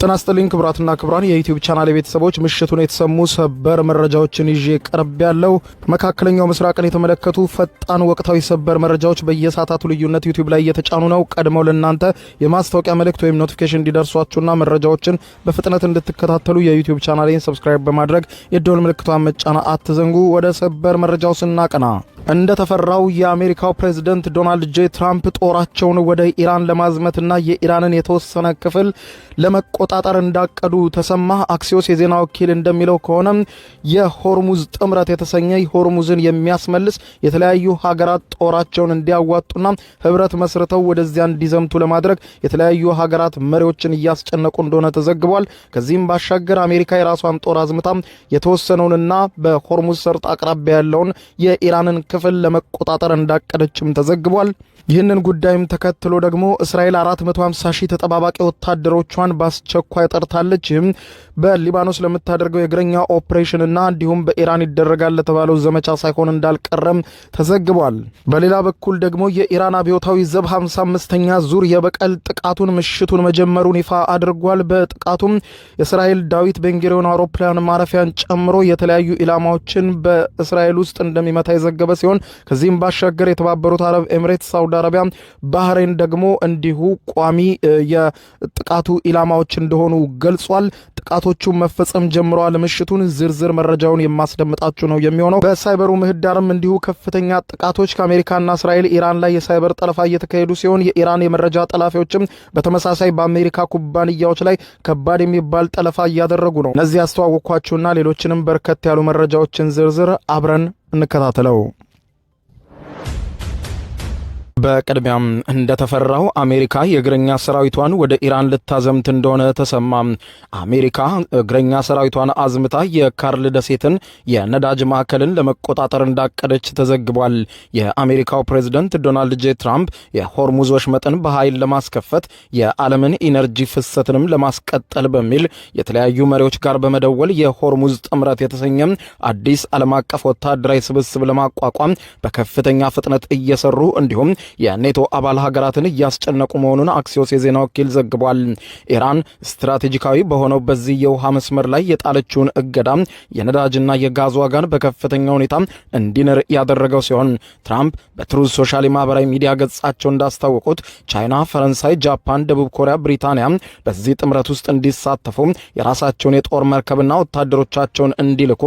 ጤና ይስጥልኝ ክቡራትና ክቡራን የዩቲዩብ ቻናል ቤተሰቦች፣ ምሽቱን የተሰሙ ሰበር መረጃዎችን ይዤ ቀርቤያለሁ። መካከለኛው ምስራቅን የተመለከቱ ፈጣን ወቅታዊ ሰበር መረጃዎች በየሰዓታቱ ልዩነት ዩቲዩብ ላይ እየተጫኑ ነው። ቀድመው ለእናንተ የማስታወቂያ መልእክት ወይም notification እንዲደርሷችሁና መረጃዎችን በፍጥነት እንድትከታተሉ የዩቲዩብ ቻናሌን subscribe በማድረግ የደወል ምልክቷን መጫን አትዘንጉ። ወደ ሰበር መረጃው ስናቀና፣ እንደተፈራው የአሜሪካው ፕሬዝደንት ዶናልድ ጄ ትራምፕ ጦራቸውን ወደ ኢራን ለማዝመትና የኢራንን የተወሰነ ክፍል ለመቆጣጠር እንዳቀዱ ተሰማ። አክሲዮስ የዜና ወኪል እንደሚለው ከሆነ የሆርሙዝ ጥምረት የተሰኘ ሆርሙዝን የሚያስመልስ የተለያዩ ሀገራት ጦራቸውን እንዲያዋጡና ህብረት መስርተው ወደዚያ እንዲዘምቱ ለማድረግ የተለያዩ ሀገራት መሪዎችን እያስጨነቁ እንደሆነ ተዘግቧል። ከዚህም ባሻገር አሜሪካ የራሷን ጦር አዝምታ የተወሰነውንና በሆርሙዝ ሰርጥ አቅራቢያ ያለውን የኢራንን ክፍል ለመቆጣጠር እንዳቀደችም ተዘግቧል። ይህንን ጉዳይም ተከትሎ ደግሞ እስራኤል 450 ሺህ ተጠባባቂ ወታደሮቿን በአስቸኳይ ጠርታለች። ይህም በሊባኖስ ለምታደርገው የእግረኛ ኦፕሬሽንና እንዲሁም በኢራን ይደረጋል ለተባለው ዘመቻ ሳይሆን እንዳልቀረም ተዘግቧል። በሌላ በኩል ደግሞ የኢራን አብዮታዊ ዘብ 55ኛ ዙር የበቀል ጥቃቱን ምሽቱን መጀመሩን ይፋ አድርጓል። በጥቃቱም የእስራኤል ዳዊት ቤንጉሪዮን አውሮፕላን ማረፊያን ጨምሮ የተለያዩ ኢላማዎችን በእስራኤል ውስጥ እንደሚመታ የዘገበ ሲሆን፣ ከዚህም ባሻገር የተባበሩት አረብ ኤምሬትስ፣ ሳውዲ አረቢያ፣ ባህሬን ደግሞ እንዲሁ ቋሚ የጥቃቱ ኢላማዎች እንደሆኑ ገልጿል። ጥቃቶቹ መፈጸም ጀምረዋል። ምሽቱን ዝርዝር መረጃውን የማስደምጣችሁ ነው የሚሆነው። በሳይበሩ ምህዳርም እንዲሁ ከፍተኛ ጥቃቶች ከአሜሪካና እስራኤል ኢራን ላይ የሳይበር ጠለፋ እየተካሄዱ ሲሆን፣ የኢራን የመረጃ ጠላፊዎችም በተመሳሳይ በአሜሪካ ኩባንያዎች ላይ ከባድ የሚባል ጠለፋ እያደረጉ ነው። እነዚህ ያስተዋወቅኳችሁና ሌሎችንም በርከት ያሉ መረጃዎችን ዝርዝር አብረን እንከታተለው። በቅድሚያም እንደተፈራው አሜሪካ የእግረኛ ሰራዊቷን ወደ ኢራን ልታዘምት እንደሆነ ተሰማ። አሜሪካ እግረኛ ሰራዊቷን አዝምታ የካርግ ደሴትን የነዳጅ ማዕከልን ለመቆጣጠር እንዳቀደች ተዘግቧል። የአሜሪካው ፕሬዝደንት ዶናልድ ጄ ትራምፕ የሆርሙዝ ወሽመጥን በኃይል ለማስከፈት፣ የዓለምን ኢነርጂ ፍሰትንም ለማስቀጠል በሚል የተለያዩ መሪዎች ጋር በመደወል የሆርሙዝ ጥምረት የተሰኘ አዲስ ዓለም አቀፍ ወታደራዊ ስብስብ ለማቋቋም በከፍተኛ ፍጥነት እየሰሩ እንዲሁም የኔቶ አባል ሀገራትን እያስጨነቁ መሆኑን አክሲዮስ የዜና ወኪል ዘግቧል። ኢራን ስትራቴጂካዊ በሆነው በዚህ የውሃ መስመር ላይ የጣለችውን እገዳ የነዳጅና የጋዝ ዋጋን በከፍተኛ ሁኔታ እንዲንር ያደረገው ሲሆን፣ ትራምፕ በትሩዝ ሶሻል የማህበራዊ ሚዲያ ገጻቸው እንዳስታወቁት ቻይና፣ ፈረንሳይ፣ ጃፓን፣ ደቡብ ኮሪያ፣ ብሪታንያ በዚህ ጥምረት ውስጥ እንዲሳተፉ፣ የራሳቸውን የጦር መርከብና ወታደሮቻቸውን እንዲልኩ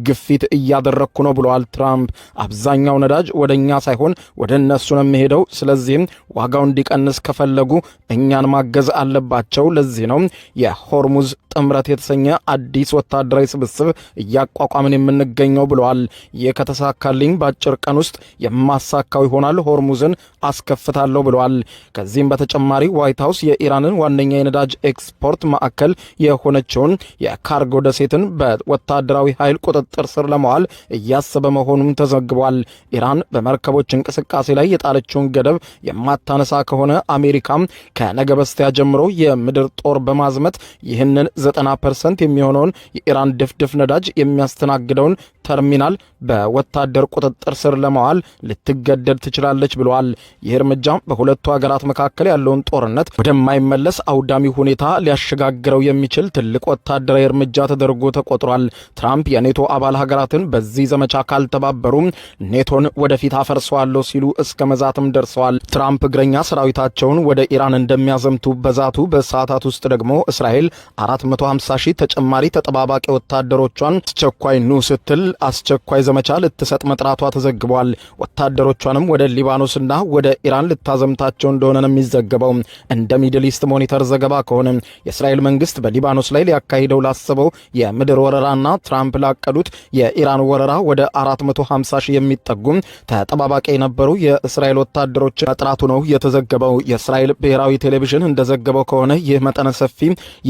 ግፊት እያደረግኩ ነው ብለዋል። ትራምፕ አብዛኛው ነዳጅ ወደ እኛ ሳይሆን ወደ እነሱ ነው የሚሄደው። ስለዚህም ዋጋው እንዲቀንስ ከፈለጉ እኛን ማገዝ አለባቸው። ለዚህ ነው የሆርሙዝ ጥምረት የተሰኘ አዲስ ወታደራዊ ስብስብ እያቋቋምን የምንገኘው ብለዋል። ይህ ከተሳካልኝ በአጭር ቀን ውስጥ የማሳካው ይሆናል፣ ሆርሙዝን አስከፍታለሁ ብለዋል። ከዚህም በተጨማሪ ዋይት ሀውስ የኢራንን ዋነኛ የነዳጅ ኤክስፖርት ማዕከል የሆነችውን የካርግ ደሴትን በወታደራዊ ኃይል ቁጥጥር ስር ለመዋል እያሰበ መሆኑም ተዘግቧል። ኢራን በመርከቦች እንቅስቃሴ ላይ የጣለችውን ገደብ የማታነሳ ከሆነ አሜሪካም ከነገ በስቲያ ጀምሮ የምድር ጦር በማዝመት ይህንን 90% የሚሆነውን የኢራን ድፍድፍ ነዳጅ የሚያስተናግደውን ተርሚናል በወታደር ቁጥጥር ስር ለማዋል ልትገደድ ትችላለች ብለዋል። ይህ እርምጃ በሁለቱ ሀገራት መካከል ያለውን ጦርነት ወደማይመለስ አውዳሚ ሁኔታ ሊያሸጋግረው የሚችል ትልቅ ወታደራዊ እርምጃ ተደርጎ ተቆጥሯል። ትራምፕ የኔቶ አባል ሀገራትን በዚህ ዘመቻ ካልተባበሩ ኔቶን ወደፊት አፈርሰዋለሁ ሲሉ እስከ መዛትም ደርሰዋል። ትራምፕ እግረኛ ሰራዊታቸውን ወደ ኢራን እንደሚያዘምቱ በዛቱ በሰዓታት ውስጥ ደግሞ እስራኤል 450 ሺህ ተጨማሪ ተጠባባቂ ወታደሮቿን አስቸኳይ ኑ ስትል አስቸኳይ ዘመቻ ልትሰጥ መጥራቷ ተዘግቧል። ወታደሮቿንም ወደ ሊባኖስና ወደ ኢራን ልታዘምታቸው እንደሆነ ነው የሚዘገበው። እንደ ሚድል ኢስት ሞኒተር ዘገባ ከሆነ የእስራኤል መንግስት በሊባኖስ ላይ ሊያካሂደው ላሰበው የምድር ወረራና ትራምፕ ላቀዱት የኢራን ወረራ ወደ 450 ሺህ የሚጠጉ ተጠባባቂ የነበሩ የእስራኤል ወታደሮች መጥራቱ ነው የተዘገበው። የእስራኤል ብሔራዊ ቴሌቪዥን እንደዘገበው ከሆነ ይህ መጠነ ሰፊ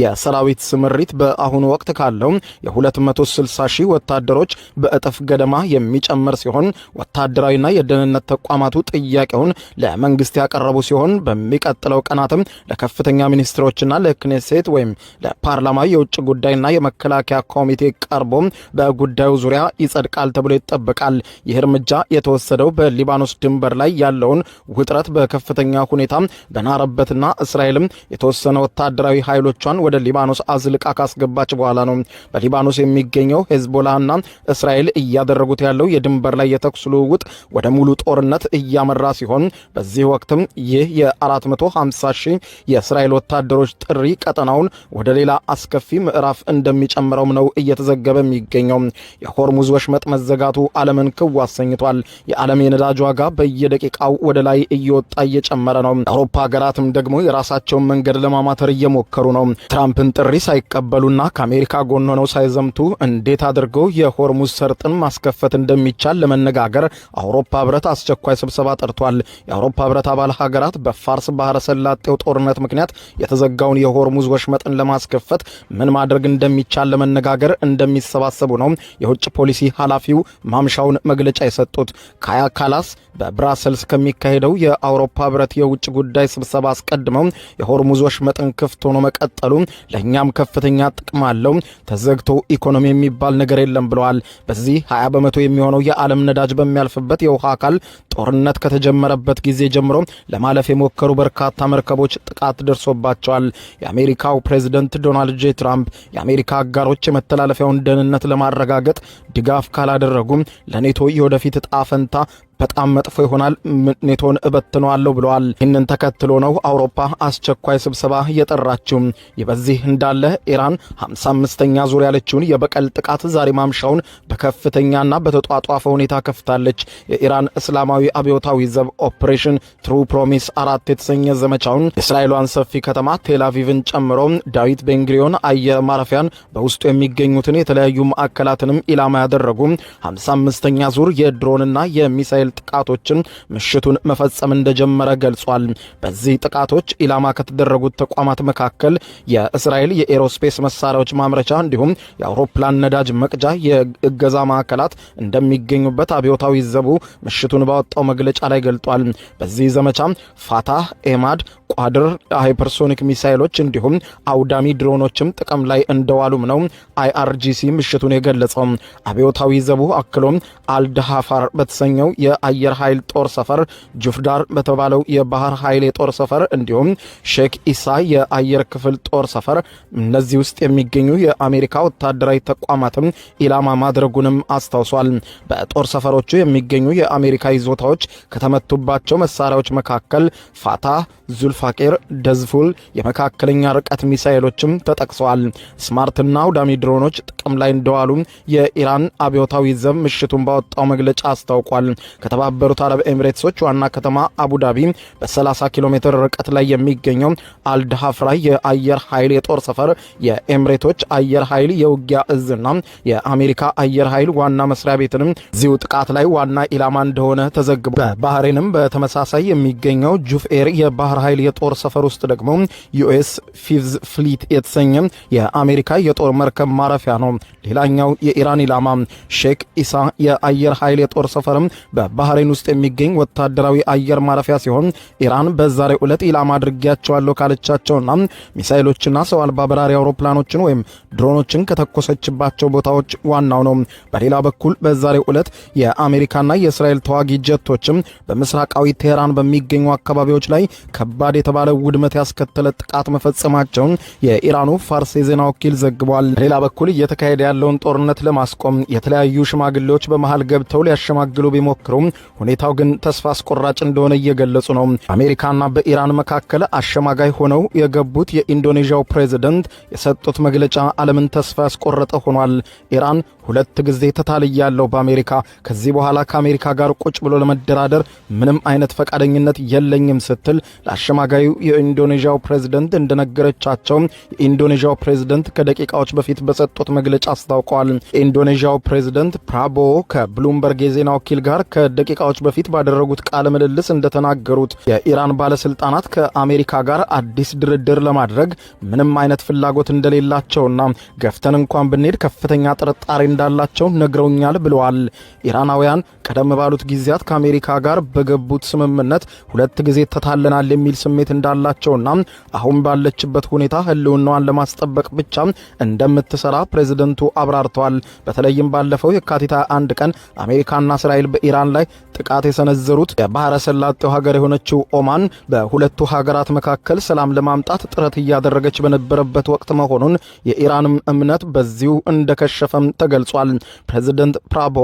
የሰራዊት ስምሪት በአሁኑ ወቅት ካለው የ260 ሺህ ወታደሮች በእጥፍ ገደማ የሚጨምር ሲሆን ወታደራዊና የደህንነት ተቋማቱ ጥያቄውን ለመንግስት ያቀረቡ ሲሆን በሚቀጥለው ቀናትም ለከፍተኛ ሚኒስትሮችና ለክኔሴት ወይም ለፓርላማ የውጭ ጉዳይና የመከላከያ ኮሚቴ ቀርቦ በጉዳዩ ዙሪያ ይጸድቃል ተብሎ ይጠበቃል። ይህ እርምጃ የተወሰደው በሊባኖስ ድንበር ላይ ያለውን ውጥረት በከፍተኛ ሁኔታ በናረበትና እስራኤልም የተወሰነ ወታደራዊ ኃይሎቿን ወደ ሊባኖስ አዝልቃ ካስገባች በኋላ ነው። በሊባኖስ የሚገኘው ሄዝቦላና እስራኤል እያደረጉት ያለው የድንበር ላይ የተኩስ ልውውጥ ወደ ሙሉ ጦርነት እያመራ ሲሆን በዚህ ወቅትም ይህ የ450 ሺህ የእስራኤል ወታደሮች ጥሪ ቀጠናውን ወደ ሌላ አስከፊ ምዕራፍ እንደሚጨምረውም ነው እየተዘገበ የሚገኘው። የሆርሙዝ ወሽመጥ መዘጋቱ ዓለምን ክው አሰኝቷል። የዓለም የነዳጅ ዋጋ በየደቂቃው ወደ ላይ እየወጣ እየጨመረ ነው። የአውሮፓ ሀገራትም ደግሞ የራሳቸውን መንገድ ለማማተር እየሞከሩ ነው። ትራምፕን ጥሪ ሳይቀበሉና ከአሜሪካ ጎን ሆነው ሳይዘምቱ እንዴት አድርገው የሆርሙዝ ሰርጥን ማስከፈት እንደሚቻል ለመነጋገር አውሮፓ ህብረት አስቸኳይ ስብሰባ ጠርቷል። የአውሮፓ ህብረት አባል ሀገራት በፋርስ ባህረ ሰላጤው ጦርነት ምክንያት የተዘጋውን የሆርሙዝ ወሽመጥን ለማስከፈት ምን ማድረግ እንደሚቻል ለመነጋገር እንደሚሰባሰቡ ነው የውጭ ፖሊሲ ኃላፊው ማምሻውን መግለጫ የሰጡት። ካያ ካላስ በብራሰልስ ከሚካሄደው የአውሮፓ ህብረት የውጭ ጉዳይ ስብሰባ አስቀድመው የሆርሙዝ ወሽመጥን ክፍት ሆኖ መቀጠሉ ለእኛም ከፍተኛ ጥቅም አለው፣ ተዘግቶ ኢኮኖሚ የሚባል ነገር የለም ብለዋል። በዚህ 20% የሚሆነው የዓለም ነዳጅ በሚያልፍበት የውሃ አካል ጦርነት ከተጀመረበት ጊዜ ጀምሮ ለማለፍ የሞከሩ በርካታ መርከቦች ጥቃት ደርሶባቸዋል። የአሜሪካው ፕሬዝደንት ዶናልድ ጄ ትራምፕ የአሜሪካ አጋሮች የመተላለፊያውን ደህንነት ለማረጋገጥ ድጋፍ ካላደረጉም ለኔቶ የወደፊት እጣ ፈንታ በጣም መጥፎ ይሆናል፣ ኔቶን እበትነዋለሁ ብለዋል። ይህንን ተከትሎ ነው አውሮፓ አስቸኳይ ስብሰባ የጠራችው። ይህ በዚህ እንዳለ ኢራን 55ኛ ዙር ያለችውን የበቀል ጥቃት ዛሬ ማምሻውን በከፍተኛና በተጧጧፈ ሁኔታ ከፍታለች። የኢራን እስላማዊ አብዮታዊ ዘብ Operation True Promise 4 የተሰኘ ዘመቻውን የእስራኤሏን ሰፊ ከተማ ቴልአቪቭን ጨምሮ ዳዊት ቤንግሪዮን አየር ማረፊያን በውስጡ የሚገኙትን የተለያዩ ማዕከላትንም ኢላማ ያደረጉ 55ኛ ዙር የድሮንና የሚሳኤል ጥቃቶችን ምሽቱን መፈጸም እንደጀመረ ገልጿል። በዚህ ጥቃቶች ኢላማ ከተደረጉት ተቋማት መካከል የእስራኤል የ aerospace መሳሪያዎች ማምረቻ እንዲሁም የአውሮፕላን ነዳጅ መቅጃ የእገዛ ማዕከላት እንደሚገኙበት አብዮታዊ ዘቡ ምሽቱን ባወጣው መግለጫ ላይ ገልጧል። በዚህ ዘመቻ ፋታህ፣ ኤማድ፣ ቋድር hypersonic ሚሳይሎች እንዲሁም አውዳሚ ድሮኖችም ጥቅም ላይ እንደዋሉም ነው IRGC ምሽቱን የገለጸው። አብዮታዊ ዘቡ አክሎም አልድሃፋር በተሰኘው የአየር ኃይል ጦር ሰፈር፣ ጁፍዳር በተባለው የባህር ኃይል የጦር ሰፈር እንዲሁም ሼክ ኢሳ የአየር ክፍል ጦር ሰፈር እነዚህ ውስጥ የሚገኙ የአሜሪካ ወታደራዊ ተቋማትም ኢላማ ማድረጉንም አስታውሷል። በጦር ሰፈሮቹ የሚገኙ የአሜሪካ ይዞታዎች ከተመቱባቸው መሳሪያዎች መካከል ፋታህ፣ ዙልፋቄር፣ ደዝፉል የመካከለኛ ርቀት ሚሳኤሎችም ተጠቅሰዋል። ስማርትና አውዳሚ ድሮኖች ጥቅም ላይ እንደዋሉ የኢራን አብዮታዊ ዘብ ምሽቱን ባወጣው መግለጫ አስታውቋል። ከተባበሩት አረብ ኤሚሬትሶች ዋና ከተማ አቡዳቢ በ30 ኪሎ ሜትር ርቀት ላይ የሚገኘው አልድሃፍራ የአየር ኃይል የጦር ሰፈር የኤሚሬቶች አየር ኃይል የውጊያ እዝና የአሜሪካ አየር ኃይል ዋና መስሪያ ቤትንም እዚሁ ጥቃት ላይ ዋና ኢላማ እንደሆነ ተዘግቧል። በባህሬንም በተመሳሳይ የሚገኘው ጁፍኤር የባህር ኃይል የጦር ሰፈር ውስጥ ደግሞ US Fifth Fleet የተሰኘ የአሜሪካ የጦር መርከብ ማረፊያ ነው። ሌላኛው የኢራን ኢላማ ሼክ ኢሳ የአየር ኃይል የጦር ሰፈርም በባህሬን ውስጥ የሚገኝ ወታደራዊ አየር ማረፊያ ሲሆን ኢራን በዛሬው ዕለት ኢላማ አድርጌያቸዋለሁ ካለቻቸውና ሚሳይሎችና ሰው አልባ በራሪ አውሮፕላኖችን ወይም ድሮኖችን ከተኮሰችባቸው ቦታዎች ዋናው ነው። በሌላ በኩል በዛሬው ዕለት የአሜሪካና የእስራኤል ተዋጊ ጀቶችም በምስራቃዊ ቴህራን በሚገኙ አካባቢዎች ላይ ከባድ የተባለ ውድመት ያስከተለ ጥቃት መፈጸማቸውን የኢራኑ ፋርስ የዜና ወኪል ዘግቧል። በሌላ በኩል እየተካሄደ ያለውን ጦርነት ለማስቆም የተለያዩ ሽማግሌዎች በመሃል ገብተው ሊያሸማግሉ ቢሞክሩም ሁኔታው ግን ተስፋ አስቆራጭ እንደሆነ እየገለጹ ነው። አሜሪካና በኢራን መካከል አሸማጋይ ሆነው የገቡት የኢንዶኔዥያው ፕሬዝደንት የሰጡት መግለጫ ዓለምን ተስፋ ያስቆረጠ ሆኗል። ኢራን 2 ጊዜ ተታልያለሁ በአሜሪካ፣ ከዚህ በኋላ ከአሜሪካ ጋር ቁጭ ብሎ ለመደራደር ምንም አይነት ፈቃደኝነት የለኝም ስትል ለአሸማጋዩ የኢንዶኔዥያው ፕሬዝደንት እንደነገረቻቸው የኢንዶኔዥያው ፕሬዝደንት ከደቂቃዎች በፊት በሰጡት መግለጫ አስታውቀዋል። የኢንዶኔዥያው ፕሬዝደንት ፕራቦዎ ከብሉምበርግ የዜና ወኪል ጋር ከደቂቃዎች በፊት ባደረጉት ቃለ ምልልስ እንደተናገሩት የኢራን ባለስልጣናት ከአሜሪካ ጋር አዲስ ድርድር ለማድረግ ምንም አይነት ፍላጎት እንደሌላቸውና ገፍተን እንኳን ብንሄድ ከፍተኛ ጥርጣሬ እንዳላቸው ነግረውኛል ብለዋል። ኢራናውያን ቀደም ባሉት ጊዜያት ከአሜሪካ ጋር በገቡት ስምምነት ሁለት ጊዜ ተታለናል የሚል ስሜት እንዳላቸውና አሁን ባለችበት ሁኔታ ሕልውናዋን ለማስጠበቅ ብቻ እንደምትሰራ ፕሬዝደንቱ አብራርተዋል። በተለይም ባለፈው የካቲት 1 ቀን አሜሪካና እስራኤል በኢራን ላይ ጥቃት የሰነዘሩት የባህረ ሰላጤው ሀገር የሆነችው ኦማን በሁለቱ ሀገራት መካከል ሰላም ለማምጣት ጥረት እያደረገች በነበረበት ወቅት መሆኑን የኢራንም እምነት በዚሁ እንደከሸፈም ተገልጿል። ፕሬዝደንት ፕራቦ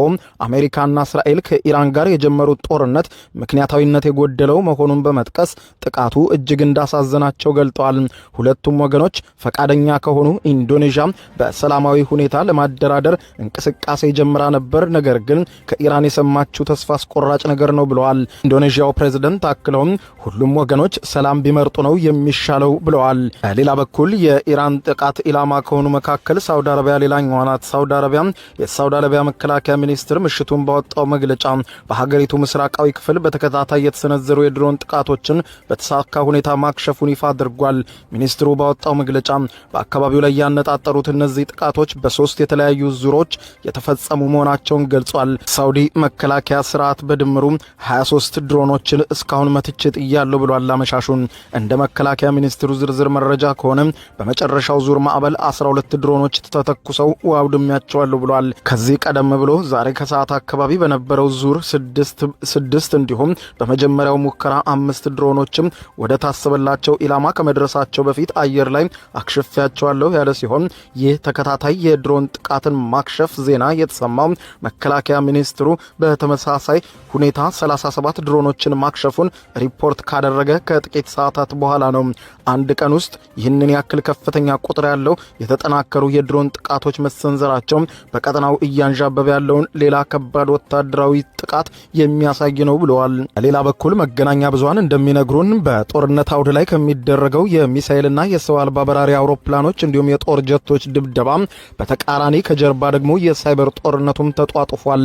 አሜሪካና እስራኤል ከኢራን ጋር የጀመሩት ጦርነት ምክንያታዊነት የጎደለው መሆኑን በመጥቀስ ጥቃቱ እጅግ እንዳሳዘናቸው ገልጠዋል። ሁለቱም ወገኖች ፈቃደኛ ከሆኑ ኢንዶኔዥያ በሰላማዊ ሁኔታ ለማደራደር እንቅስቃሴ ጀምራ ነበር፣ ነገር ግን ከኢራን የሰማችው ተስፋ አስቆራጭ ነገር ነው ብለዋል። ኢንዶኔዥያው ፕሬዝደንት አክለውም ሁሉም ወገኖች ሰላም ቢመርጡ ነው የሚሻለው ብለዋል። በሌላ በኩል የኢራን ጥቃት ኢላማ ከሆኑ መካከል ሳውዲ አረቢያ ሌላኛዋ ናት። ሳውዲ አረቢያ የሳውዲ አረቢያ መከላከያ ሚኒስትር ምሽቱን ባወጣው መግለጫ በሀገሪቱ ምስራቃዊ ክፍል በተከታታይ የተሰነዘሩ የድሮን ጥቃቶችን በተሳካ ሁኔታ ማክሸፉን ይፋ አድርጓል። ሚኒስትሩ ባወጣው መግለጫ በአካባቢው ላይ ያነጣጠሩት እነዚህ ጥቃቶች በሶስት የተለያዩ ዙሮች የተፈጸሙ መሆናቸውን ገልጿል። ሳውዲ መከላከያ ስርዓት በድምሩ 23 ድሮኖችን እስካሁን መትቼ ጥያለሁ ብሏል። አመሻሹን እንደ መከላከያ ሚኒስትሩ ዝርዝር መረጃ ከሆነ በመጨረሻው ዙር ማዕበል 12 ድሮኖች ተተኩሰው አውድሜያቸዋለሁ ብሏል። ከዚህ ቀደም ብሎ ዛሬ ከሰዓት አካባቢ በነበረው ዙር ስድስት እንዲሁም በመጀመሪያው ሙከራ 5 ድሮኖችም ወደ ታሰበላቸው ኢላማ ከመድረሳቸው በፊት አየር ላይ አክሽፌያቸዋለሁ ያለ ሲሆን ይህ ተከታታይ የድሮን ጥቃትን ማክሸፍ ዜና የተሰማው መከላከያ ሚኒስትሩ በተመሳሳይ ሁኔታ 37 ድሮኖችን ማክሸፉን ሪፖርት ካደረገ ከጥቂት ሰዓታት በኋላ ነው። አንድ ቀን ውስጥ ይህንን ያክል ከፍተኛ ቁጥር ያለው የተጠናከሩ የድሮን ጥቃቶች መሰንዘራቸው በቀጠናው እያንዣበበ ያለውን ሌላ ከባድ ወታደራዊ ጥቃት የሚያሳይ ነው ብለዋል። በሌላ በኩል መገናኛ ብዙሃን እንደሚነግሩን በጦርነት አውድ ላይ ከሚደረገው የሚሳኤልና የሰው አልባ በራሪ አውሮፕላኖች እንዲሁም የጦር ጀቶች ድብደባ በተቃራኒ ከጀርባ ደግሞ የሳይበር ጦርነቱም ተጧጡፏል።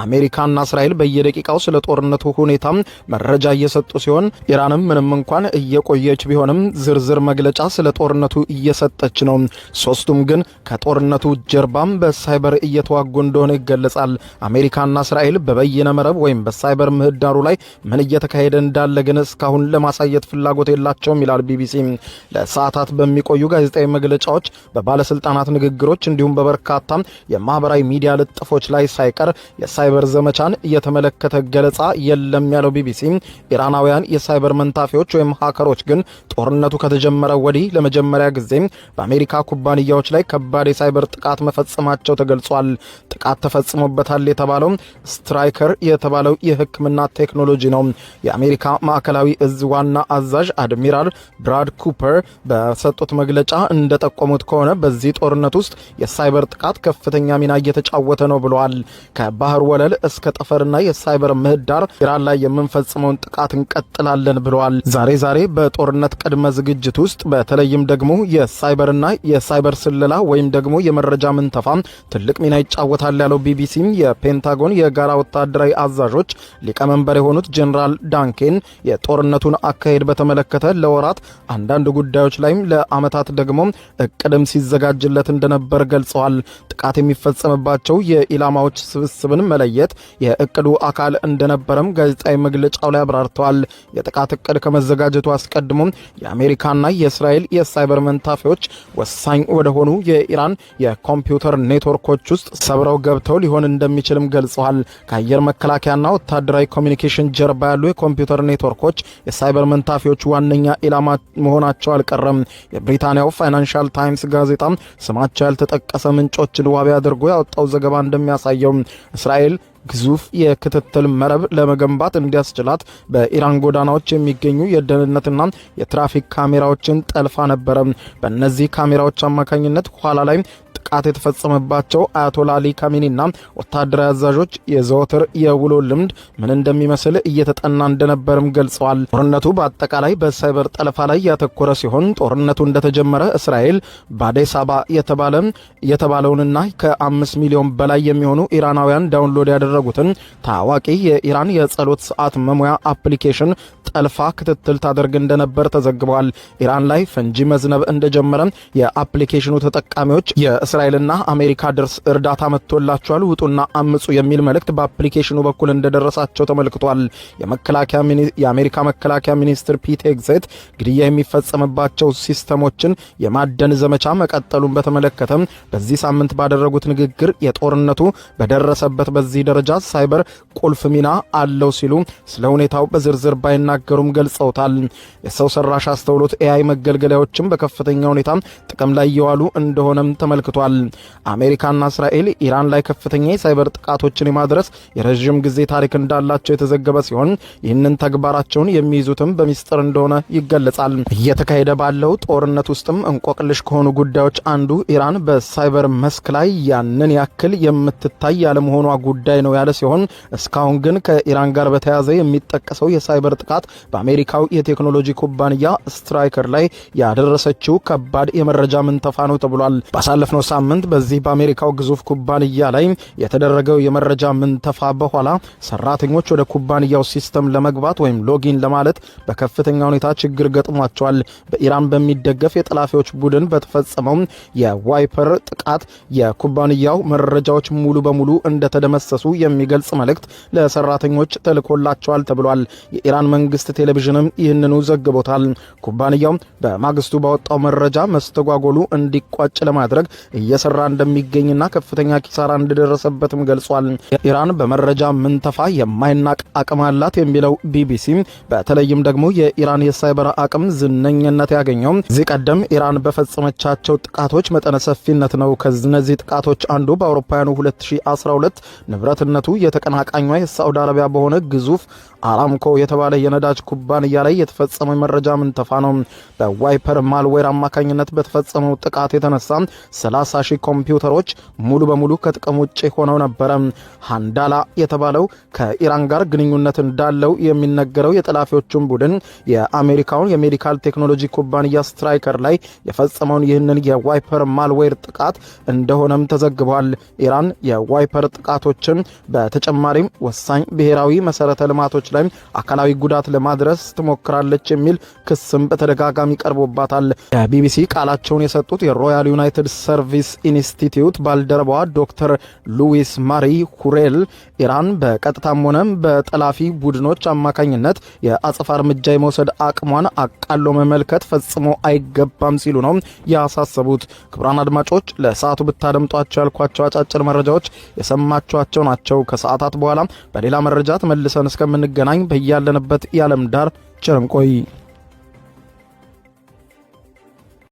አሜሪካና እስራኤል በየደቂቃው ስለ ጦርነቱ ሁኔታ መረጃ እየሰጡ ሲሆን ኢራንም ምንም እንኳን እየቆየች ቢሆንም ዝርዝር መግለጫ ስለ ጦርነቱ እየሰጠች ነው። ሶስቱም ግን ከጦርነቱ ጀርባም በሳይበር እየተዋጉ እንደሆነ ይገለጻል። አሜሪካና እስራኤል በበይነ መረብ ወይም በሳይበር ምህዳሩ ላይ ምን እየተካሄደ እንዳለ ግን እስካሁን ለማሳየት ፍላጎት የላቸውም ይላል ቢቢሲ። ለሰዓታት በሚቆዩ ጋዜጣዊ መግለጫዎች፣ በባለስልጣናት ንግግሮች እንዲሁም በበርካታ የማህበራዊ ሚዲያ ልጥፎች ላይ ሳይቀር የሳይበር ዘመቻን እየተመለከተ ገለጻ የለም ያለው ቢቢሲ ኢራናውያን የሳይበር መንታፊዎች ወይም ሀከሮች ግን ጦርነቱ ከተጀመረ ወዲህ ለመጀመሪያ ጊዜ በአሜሪካ ኩባንያዎች ላይ ከባድ የሳይበር ጥቃት መፈጸማቸው ተገልጿል። ጥቃት ተፈጽሞበታል የተባለው ስትራይከር የተባለው የሕክምና ቴክኖሎጂ ነው። የአሜሪካ ማዕከላዊ እዝ ዋና አዛዥ አድሚራል ብራድ ኩፐር በሰጡት መግለጫ እንደጠቆሙት ከሆነ በዚህ ጦርነት ውስጥ የሳይበር ጥቃት ከፍተኛ ሚና እየተጫወተ ነው ብለዋል። ከባህር ወለል እስከ ጠፈርና የሳይበር ምህዳር ኢራን ላይ የምንፈጽመውን ጥቃት እንቀጥላለን ብለዋል። ዛሬ ዛሬ በጦርነት ቅድመ ዝግጅት ውስጥ በተለይም ደግሞ የሳይበርና የሳይበር ስለላ ወይም ደግሞ የመረጃ ምንተፋ ትልቅ ሚና ይጫወታል ያለው ቢቢሲም የፔንታጎን የጋራ ወታደራዊ አዛዦች ሊቀመንበር የሆኑት ጀኔራል ዳንኬን የጦርነቱን አካሄድ በተመለከተ ለወራት አንዳንድ ጉዳዮች ላይም ለዓመታት ደግሞ እቅድም ሲዘጋጅለት እንደነበር ገልጸዋል። ጥቃት የሚፈጸምባቸው የኢላማዎች ስብስብን መለየት የእቅዱ አካል እንደነበረም ጋዜጣዊ መግለጫው ላይ አብራርተዋል። የጥቃት እቅድ ከመዘጋጀቱ አስቀድሞ የአሜሪካና የእስራኤል የሳይበር መንታፊዎች ወሳኝ ወደሆኑ የኢራን የኮምፒውተር ኔትወርኮች ውስጥ ሰብረው ገብተው ሊሆን እንደሚችልም ገልጸዋል። ከአየር መከላከያና ወታደራዊ ኮሚኒኬሽን ጀርባ ያሉ የኮምፒውተር ኔትወርኮች የሳይበር መንታፊዎች ዋነኛ ኢላማ መሆናቸው አልቀረም። የብሪታንያው ፋይናንሻል ታይምስ ጋዜጣ ስማቸው ያልተጠቀሰ ምንጮችን ዋቢ አድርጎ ያወጣው ዘገባ እንደሚያሳየው እስራኤል ግዙፍ የክትትል መረብ ለመገንባት እንዲያስችላት በኢራን ጎዳናዎች የሚገኙ የደህንነትና የትራፊክ ካሜራዎችን ጠልፋ ነበረ። በእነዚህ ካሜራዎች አማካኝነት ኋላ ላይ ጥቃት የተፈጸመባቸው አያቶላ አሊ ካሜኒና ወታደራዊ አዛዦች የዘወትር የውሎ ልምድ ምን እንደሚመስል እየተጠና እንደነበርም ገልጸዋል። ጦርነቱ በአጠቃላይ በሳይበር ጠለፋ ላይ ያተኮረ ሲሆን ጦርነቱ እንደተጀመረ እስራኤል ባዴሳባ የተባለውንና ከ5 ሚሊዮን በላይ የሚሆኑ ኢራናውያን download ያደረጉት ያደረጉትን ታዋቂ የኢራን የጸሎት ሰዓት መሙያ አፕሊኬሽን ጠልፋ ክትትል ታደርግ እንደነበር ተዘግቧል። ኢራን ላይ ፈንጂ መዝነብ እንደጀመረ የአፕሊኬሽኑ ተጠቃሚዎች የእስራኤልና አሜሪካ ድርስ እርዳታ መጥቶላቸዋል፣ ውጡና አምጹ የሚል መልእክት በአፕሊኬሽኑ በኩል እንደደረሳቸው ተመልክቷል። የአሜሪካ መከላከያ ሚኒስትር ፒት ሄግሴት ግድያ የሚፈጸምባቸው ሲስተሞችን የማደን ዘመቻ መቀጠሉን በተመለከተ በዚህ ሳምንት ባደረጉት ንግግር የጦርነቱ በደረሰበት በዚህ ደረጃ ሳይበር ቁልፍ ሚና አለው ሲሉ ስለ ሁኔታው በዝርዝር ባይናገሩም ገልጸውታል። የሰው ሰራሽ አስተውሎት AI መገልገያዎችም በከፍተኛ ሁኔታ ጥቅም ላይ እየዋሉ እንደሆነም ተመልክቷል። አሜሪካና እስራኤል ኢራን ላይ ከፍተኛ የሳይበር ጥቃቶችን የማድረስ የረዥም ጊዜ ታሪክ እንዳላቸው የተዘገበ ሲሆን ይህንን ተግባራቸውን የሚይዙትም በሚስጥር እንደሆነ ይገለጻል። እየተካሄደ ባለው ጦርነት ውስጥም እንቆቅልሽ ከሆኑ ጉዳዮች አንዱ ኢራን በሳይበር መስክ ላይ ያንን ያክል የምትታይ ያለመሆኗ ጉዳይ ነው ያለ ሲሆን እስካሁን ግን ከኢራን ጋር በተያያዘ የሚጠቀሰው የሳይበር ጥቃት በአሜሪካው የቴክኖሎጂ ኩባንያ ስትራይከር ላይ ያደረሰችው ከባድ የመረጃ ምንተፋ ነው ተብሏል። ባሳለፍነው ሳምንት በዚህ በአሜሪካው ግዙፍ ኩባንያ ላይ የተደረገው የመረጃ ምንተፋ በኋላ ሰራተኞች ወደ ኩባንያው system ለመግባት ወይም login ለማለት በከፍተኛ ሁኔታ ችግር ገጥሟቸዋል። በኢራን በሚደገፍ የጠላፊዎች ቡድን በተፈጸመው የ wiper ጥቃት የኩባንያው መረጃዎች ሙሉ በሙሉ እንደተደመሰሱ የሚገልጽ መልእክት ለሰራተኞች ተልኮላቸዋል ተብሏል። የኢራን መንግስት ቴሌቪዥንም ይህንኑ ዘግቦታል። ኩባንያው በማግስቱ ባወጣው መረጃ መስተጓጎሉ እንዲቋጭ ለማድረግ እየሰራ እንደሚገኝና ከፍተኛ ኪሳራ እንደደረሰበትም ገልጿል። ኢራን በመረጃ ምንተፋ የማይናቅ አቅም አላት የሚለው ቢቢሲ በተለይም ደግሞ የኢራን የሳይበር አቅም ዝነኝነት ያገኘው ከዚህ ቀደም ኢራን በፈጸመቻቸው ጥቃቶች መጠነ ሰፊነት ነው። ከነዚህ ጥቃቶች አንዱ በአውሮፓውያኑ 2012 ንብረትነቱ የተቀናቃኟ የሳዑዲ አረቢያ በሆነ ግዙፍ አራምኮ የተባለ የነዳጅ ኩባንያ ላይ የተፈጸመው የመረጃ ምንተፋ ነው። በ wiper malware አማካኝነት በተፈጸመው ጥቃት የተነሳ 30 ሺህ ኮምፒውተሮች ሙሉ በሙሉ ከጥቅም ውጭ ሆነው ነበረ። ሃንዳላ የተባለው ከኢራን ጋር ግንኙነት እንዳለው የሚነገረው የጠላፊዎቹን ቡድን የአሜሪካውን የ medical ቴክኖሎጂ ኩባንያ ስትራይከር ላይ የፈጸመውን ይህንን የ wiper malware ጥቃት እንደሆነም ተዘግቧል። ኢራን የ wiper ጥቃቶችን በተጨማሪም ወሳኝ ብሔራዊ መሰረተ ልማቶች ላይ አካላዊ ጉዳት ለማድረስ ትሞክራለች የሚል ክስም በተደጋጋሚ ቀርቦባታል። ለቢቢሲ ቃላቸውን የሰጡት የሮያል ዩናይትድ ሰርቪስ ኢንስቲትዩት ባልደረባዋ ዶክተር ሉዊስ ማሪ ሁሬል ኢራን በቀጥታም ሆነ በጠላፊ ቡድኖች አማካኝነት የአጸፋ እርምጃ የመውሰድ አቅሟን አቃሎ መመልከት ፈጽሞ አይገባም ሲሉ ነው ያሳሰቡት። ክቡራን አድማጮች፣ ለሰዓቱ ብታደምጧቸው ያልኳቸው አጫጭር መረጃዎች የሰማችኋቸው ናቸው። ከሰዓታት በኋላ በሌላ መረጃ ተመልሰን እስከምንገናኝ በያለንበት የዓለም ዳር ቸር እንቆይ።